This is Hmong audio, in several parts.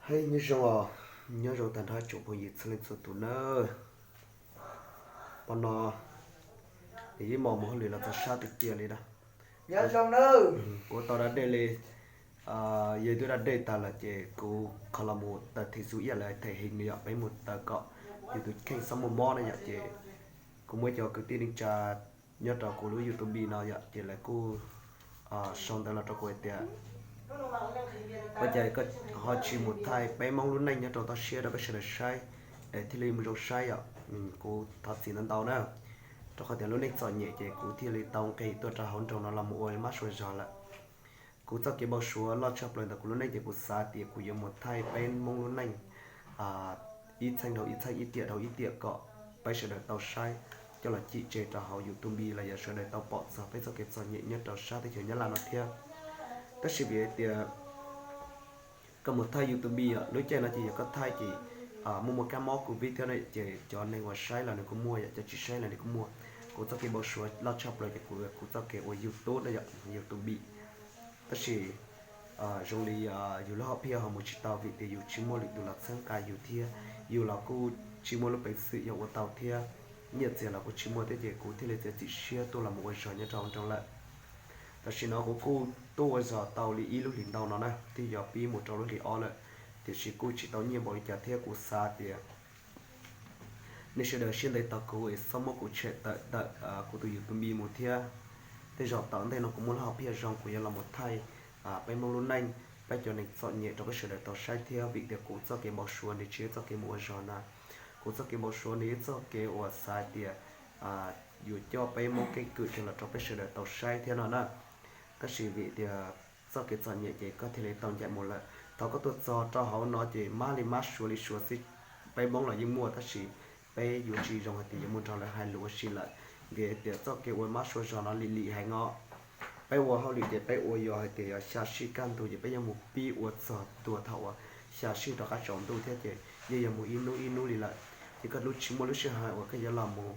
Hej, nyob zoo os, nyob zoo tag nrho tsoom phooj ywg txhua leej txhua tus nawb. Hmo no ib hmos mus hauj lwm los txog sab tiag tiag li na. Kuv tau da dej li, yog ib tug da dej tag lawm ces kuv qhov los mus taws them zoom ib yam li them hình no yom, peb mus taws kom yus tus kheej txhob muaj mob na yom. Ces kuv muaj cov kwv tij neej tsa nyob rau kuv lub YouTube no yom, ces lawv kuj sau ntawv los rau kuv hais tias ua cas koj ho tsis mus thaij peb Hmoob lub neej nyob rau toj siab rau peb sawv daws saib es thiaj li mus zoo saib yom. Kuv thov txim ntau ntau na, rau qhov tias lub neej txom nyem ces kuv thiaj li tau nqis tuaj rau hauv nroog no los mus ua mab sua zog lawm. Kuv txoj kev npau suav loj tshaj plaws ntawm kuv lub neej ces kuv xav tias kuv yuav mus thaij peb Hmoob lub neej ib txheej dhau ib txheej, ib tiam dhau ib tiam kom peb sawv daws tau saib, coj los cim tseg rau hauv YouTube los yog sawv daws tau pom txog peb txoj kev txom nyem nyob rau sab teb chaws Nyab Laj no thiab. Tab sis vim hais tias koj mus thaij YouTube os, lub caij no ces yog koj thaij ces muaj muaj kab mob covid thiab no ces cov neeg uas saib los nws kuj muaj yom, cov tsis saib los nws kuj muaj. Kuv txoj kev npau suav loj tshaj plaws ces kuv, kuv txoj kev ua YouTube no yom, YouTube. Tab sis zoo li yus lub hom phiaj ho mus tsis tau vim tias yus tsis muaj lwm tus los txhawb nqa yus thiab yus los kuj tsis muaj lub peev xwm yog ua tau thiab nyiaj txiag los kuj tsis muaj thiab ces kuv thiaj li txiav txim siab tuaj los mus ua zog nyob rau hauv nroog lawm. Tam sim no kuv kuj tuaj ua zog tau li ib lub hlis ntau no na, twb yog pib mus rau lub hlis ob lawm, tiam sis kuj tsis tau nyiaj npaum li cas thiab kuv xav tias nej sawv daws siab ntev tos kuv es txhob muab kuv tshem tawm tawm kuv tus YouTube mus thiab. Tej zaum tom ntej no kuv muaj lub hom phiaj zoo kuv yuav los mus thaij peb Hmoob lub neej, peb cov neeg txom nyem rau peb sawv daws tau saib thiab vim tias kuv txoj kev npau suav nws tsis yog txoj kev mus ua zog na. Kuv txoj kev npau suav nws yog txoj kev uas xav tias yuav coj peb Hmoob keeb kwm coj los rau peb sawv daws tau saib thiab no na. Tab sis vim tias txoj kev txom nyem ces koj thiaj li tau ncaim mus lawm. Thaum koj tuaj txog rau hauv no ces mab li mab suav li suav xwb, peb Hmoob los yeej muaj tab sis peb yuav tsis zoo hais tias yuav mus nrog lawv hais lus ua si lawm. Vim tias txoj kev ua mab sua zog no lim lim heev os. Peb ua hauj lwm ces peb ua yog hais tias yog xya sij kaj ntug ces peb yuav mus pib ua txog tua thaum uas xya sij rov qab tsaus ntuj thiab ces yeej yog mus ib hnub ib hnub li lawm. Ces koj lub tsis muaj lub sij hawm uas koj yuav los mus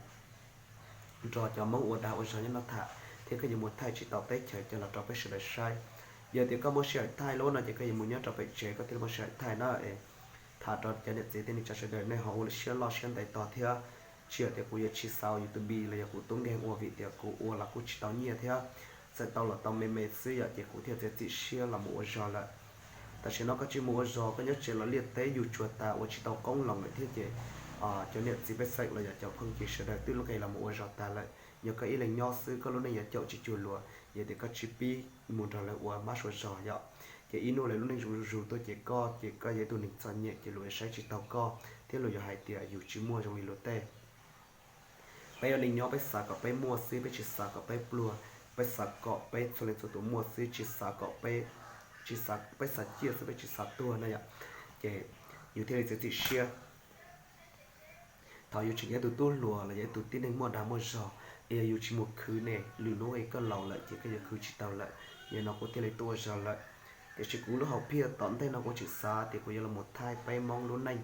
nrog cov Hmoob ua dag ua zog nyob no tham thiab koj yuav mus thaij tsis tau teb chaws coj los rau peb sawv daws saib. Yog tias koj muaj sij hawm thaij lub no ces koj yuav mus nyob rau pem tsev koj thiaj li muaj sij hawm thaij na. Tham rau cov niam txiv thiab neej tsa sawv daws nej ho ua siab loj siab ntev tos thiab. Tsis yog tias kuv yuav tsis xav ua YouTube los yog kuv tub nkeeg ua vim tias kuv ua los kuj tsis tau nyiaj thiab, txawm tau los tau me me xwb yom ces kuv thiaj txiav txim siab los mus ua zog lawm. Tam sim no koj tsis mus ua zog koj nyob tsev los liaj teb yug tsuag tas ua tsis tau qoob loo lawm thiab ces cov niam txiv pej xeem los yog cov phooj ywg sawv daws twb nqis los mus ua zog tas lawm. Yog koj ib leeg nyob xwb koj lub neej yuav caum tsis cuag luag, yog tias koj tsis pib mus nrog lawv ua mab sua zog yom, ces ib hnub lawv lub neej zuj zus tuaj ces koj ces koj yog ib tug neeg txom nyem ces luag yuav saib tsis taus koj thiab luag yuav hais tias yus tsis muaj zoo li luag tej. Peb ua neej nyob peb xav kom peb muaj xwb, peb tsis xav kom peb pluag, peb xav kom peb txhua leej txhua tus muaj xwb, tsis xav kom peb, tsis xav, peb xav ciaj xwb peb tsis xav tuag na yom. Ces yus thiaj li txiav txim siab. Thaum yus tseem yog ib tug tub hluas los yog ib tug tib neeg muaj dag muaj zog, es yog yus tsis mus khwv ne, lwm hnub koj laus lawm ces koj yuav khwv tsis tau lawm. Yog no kuv thiaj li tuaj ua zog lawm. Tiam sis kuv lub hom phiaj tom ntej no kuv tseem xav tias kuv yuav los mus thaij peb Hmoob lub neej,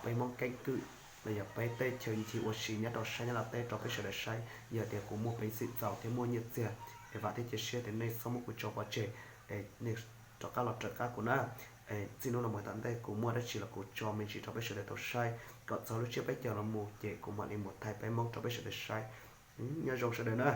peb Hmoob keeb kwm los yog peb teb chaws ncig ua si nyob rau sab Nyab Laj teb rau peb sawv daws saib. Yog tias kuv muaj peev xwm txaus thiab muaj nyiaj txiag es vam thiab cia siab tias nej txhob muab kuv tso pov tseg, es nej rov qab los raws qab kuv na. Txij hnub no mus tom ntej kuv muaj dab tsi los kuv tso me ntsis rau peb sawv daws tau saib kom txog lub tsiab peb caug no mus ces kuv mam li mus thaij peb Hmoob rau peb sawv daws saib. Nyob zoo sawv daws na.